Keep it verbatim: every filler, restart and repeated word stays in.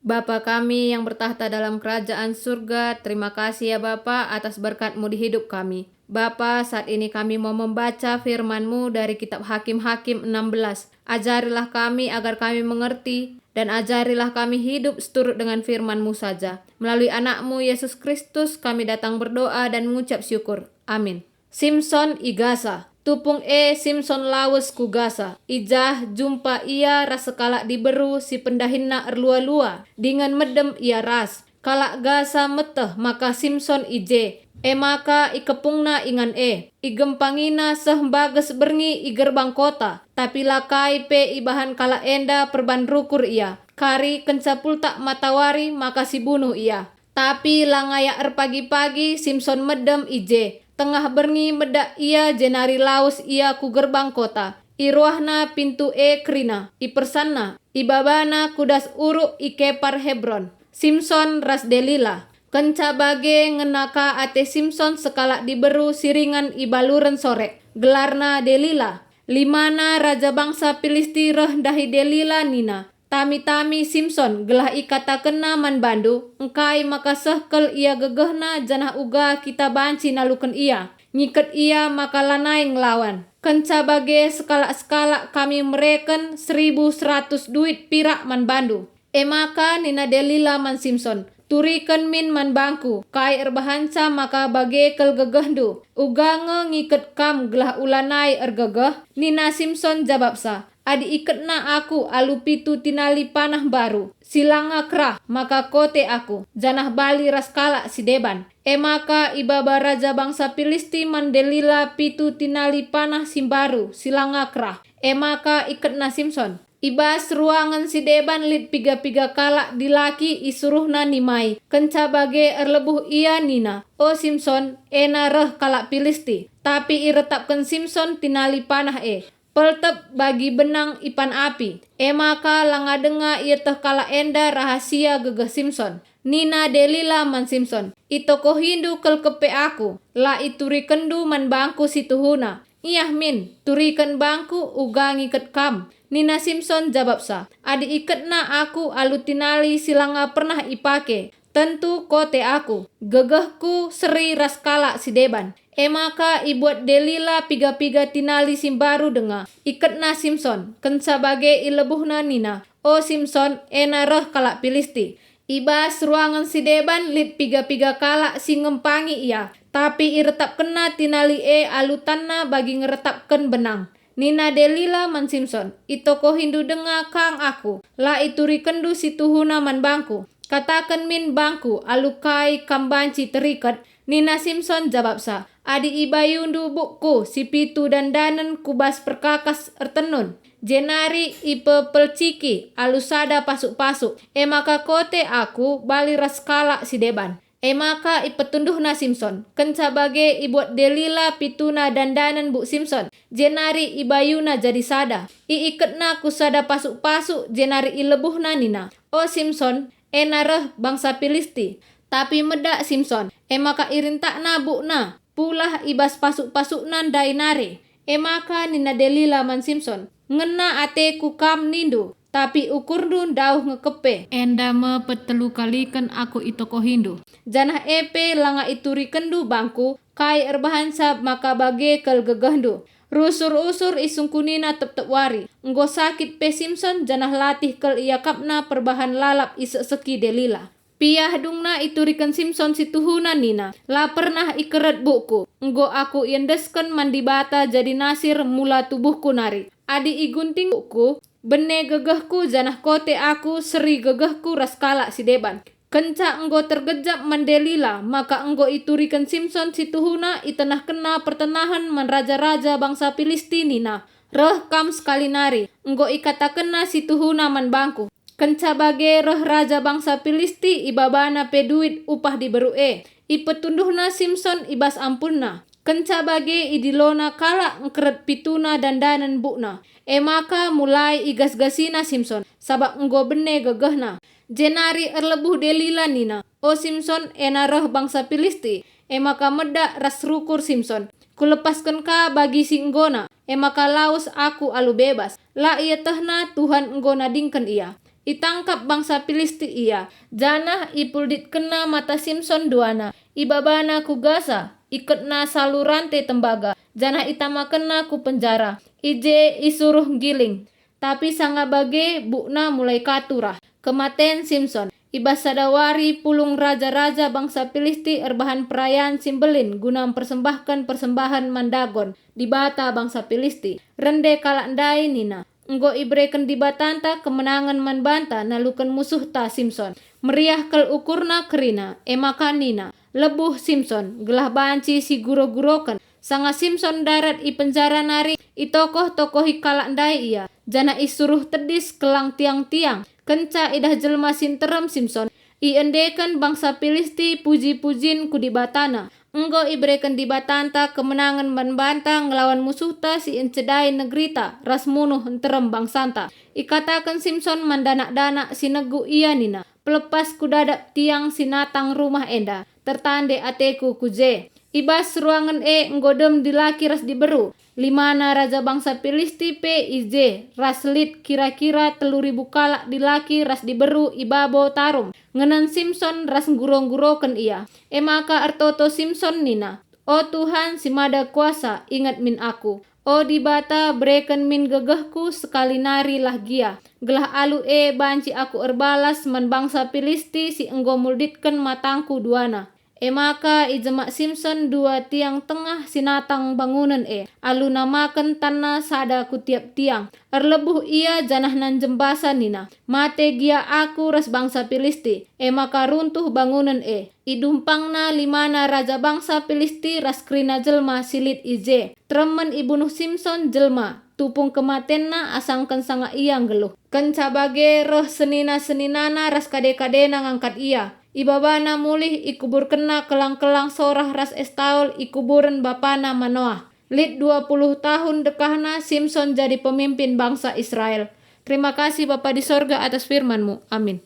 Bapa kami yang bertakhta dalam kerajaan surga, terima kasih ya Bapa atas berkat-Mu di hidup kami. Bapa, saat ini kami mau membaca firman-Mu dari kitab Hakim-Hakim enam belas. Ajarilah kami agar kami mengerti, dan ajarilah kami hidup seturut dengan firman-Mu saja. Melalui Anak-Mu, Yesus Kristus, kami datang berdoa dan mengucap syukur. Amin. Simson i Gasa. Tupung e Simson lawes ku Gasa, i jah jumpa ia ras sekalak diberu si pendahinna erlua-lua, dingen medem ia ras. Kalak Gasa meteh maka Simson i je, e maka ikepungna ingan e. Igempangina seh mbages berngi i gerbang kota, tapi la kai pe ibahan kalak enda perban rukur ia. Kari kenca pultak matawari maka sibunuh ia. Tapi la ngayak erpagi-pagi Simson medem i je. Tengah berngi medak ia jenari lawes ia ku gerbang kota. Iruahna pintu e kerina, ipersanna, ibabana ku das uruk i Kepar Hebron. Simson ras Delila. Kenca bage ngena ka ate Simson sekalak diberu si ringan i baluren sorek, gelarna Delila. Limana raja bangsa Pilisti reh ndahi Delila nina, "Tami-tami Simson, gelah ikatakenna man bandu, engkai maka seh kal ia gegehna janah uga kita banci naluken ia. Ngiket ia maka lanai ngelawan. Kenca bage sekalak-sekalak kami mereken seribu seratus duit pirak man bandu." E maka nina Delila man Simson, "Turiken min man bangku, kai erbahanca maka bage kal gegehndu? Uga nge ngiket kam gelah ulanai ergegeh?" Nina Simson jabapsa, "Adi iketna aku alu pitu tinali panah mbaru, si langa kerah, maka kote aku, janah bali ras kalak si deban." E maka ibaba raja bangsa Pilisti man Delila pitu tinali panah si mbaru, si langa kerah. E maka iketna Simson. I bas ruangen si deban lit piga-piga kalak dilaki isuruhna nimai. Kenca bage erlebuh ia nina, "O Simson, ena reh kalak Pilisti." Tapi iretapken Simson tinali panah e. Peltep bagi benang ipan api. E maka langa denga ieteh kalak enda rahasia gegeh Simson. Nina Delila man Simson, "Itokohindu kel kepe aku, la iturikenndu man bangku si tuhuna. Ngiah min, turiken bangku uga ngiket kam." Nina Simson jabapsa, "Adi iketna aku alu tinali si langa pernah ipake, tentu kote aku, gegehku seri ras kalak si deban." E maka ibuat Delila piga-piga tinali si mbaru denga, iketna Simson, kenca bage ilebuhna nina, "O Simson, ena reh kalak Pilisti." I bas ruangen si deban lit piga-piga kalak si ngempangi ia, tapi iretapkenna tinali e alu tanna bagi ngeretapken benang. Nina Delila man Simson, "Itokohindu denga kang aku, la iturikenndu si tuhuna man bangku. Kataken min bangku alu kai kam banci teriket." Nina Simson jabapsa, "Adi ibayundu bukku si pitu dandanen ku bas perkakas ertenun, jenari ipepelciki alu sada pasuk-pasuk, e maka kote aku bali ras kalak si deban." E maka ipetunduhna Simson, kenca bage ibuat Delila pituna dandanen buk Simson, jenari ibayuna jadi sada. Iiketna ku sada pasuk-pasuk, jenari ilebuhna nina, "O Simson, ena reh bangsa Pilisti." Tapi medak Simson, e maka irintakna bukna, pulah i bas pasuk-pasukna ndai nari. E maka nina Delila man Simson, "Ngena ateku kam nindu, tapi ukurndu ndauh nge kepe. Enda me petelu kaliken aku itokohindu. Janah e pe langa iturikenndu bangku, kai erbahanca maka bage kal gegehndu." Rusur-usur isungkunina tep-tep wari. Enggo sakit pe Simson, janah latih kal iakapna perbahan lalap isekseki Delila. Piah dungna ituriken Simson si tuhuna nina, "La pernah ikeret bukku. Enggo aku iendesken man Dibata jadi Nasir mula tubuhku nari. Adi igunting bukku, bene gegehku janah kote aku seri gegehku ras kalak si deban." Kenca enggo tergejap man Delila maka enggo ituriken Simson si tuhuna, itenahkenna pertenahen man raja-raja bangsa Pilisti nina, "Reh kam sekali nari, enggo ikatakenna si tuhuna man bangku." Kenca bage reh raja bangsa Pilisti, ibabana pe duit upah diberu e. Ipetunduhna Simson i bas ampunna. Kenca bage idilona kalak engkeret pituna dandanen bukna. E maka mulai igas-gasina Simson, sabap enggo bene gegehna. Jenari erlebuh Delila nina, "O Simson, ena reh bangsa Pilisti." E maka medak ras rukur Simson. "Kulepasken ka bagi si enggona, e maka lawes aku alu bebas." La ietehna Tuhan enggo nadingken ia. Itangkap bangsa Pilisti ia, janah ipulditkenna mata Simson duana. Ibabana ku Gaza, iketna salu rante tembaga, janah itamakenna ku penjara. I je isuruh nggiling. Tapi sanga bage bukna mulai ka turah. Kematen Simson. I bas sada wari pulung raja-raja bangsa Pilisti erbahan perayan si mbelin guna mpersembahken persembahen man Dagon, dibata bangsa Pilisti. Rende kalak ndai nina, "Enggo ibereken Dibatanta kemenangen man banta naluken musuhta Simson." Meriah kal ukurna kerina, e maka nina, "Lebuh Simson, gelah banci siguro-guroken." Sanga Simson ndarat i penjara nari, itokoh-tokohi kalak ndai ia, janah isuruh tedis kelang tiang-tiang. Kenca idah jelma si nterem Simson, iendeken bangsa Pilisti puji-pujin ku Dibatana. "Enggo ibereken Dibatanta kemenangen man banta ngelawan musuhta si encedai negerita ras munuh nterem bangsanta." Ikataken Simson man danak-danak si negu ia nina, "Pelepas ku dadap tiang si natang rumah enda, tertande ateku ku je." I bas ruangen e enggo dem dilaki ras diberu. Limana raja bangsa Pilisti pe i je, ras lit kira-kira telu ribu kalak dilaki ras diberu i babo tarum, ngenen Simson ras ngguro-ngguroken ia. E maka ertoto Simson nina, "O Tuhan si Mada Kuasa, inget min aku. O Dibata, bereken min gegehku sekali nari lah gia, gelah alu e banci aku erbalas man bangsa Pilisti si enggo mulditken matangku duana." E maka ijemak Simson dua tiang tengah si natang bangunen e, alu namaken tanna sada ku tiap tiang. Erlebuh ia janah nanjem basa nina, "Mate gia aku ras bangsa Pilisti." E maka runtuh bangunen e. Idumpangna limana raja bangsa Pilisti ras kerina jelma si lit i je. Teremen ibunuh Simson jelma, tupung kematenna asangken sanga ia nggeluh. Kenca bage reh senina-seninana ras kade-kadena ngangkat ia. Ibabana mulih, ikuburkenna kelang-kelang Sorah ras Estaol i kuburen bapana Manoah. Lit dua puluh tahun dekahna Simson jadi pemimpin bangsa Israel. Terima kasih Bapa di sorga atas firman-Mu. Amin.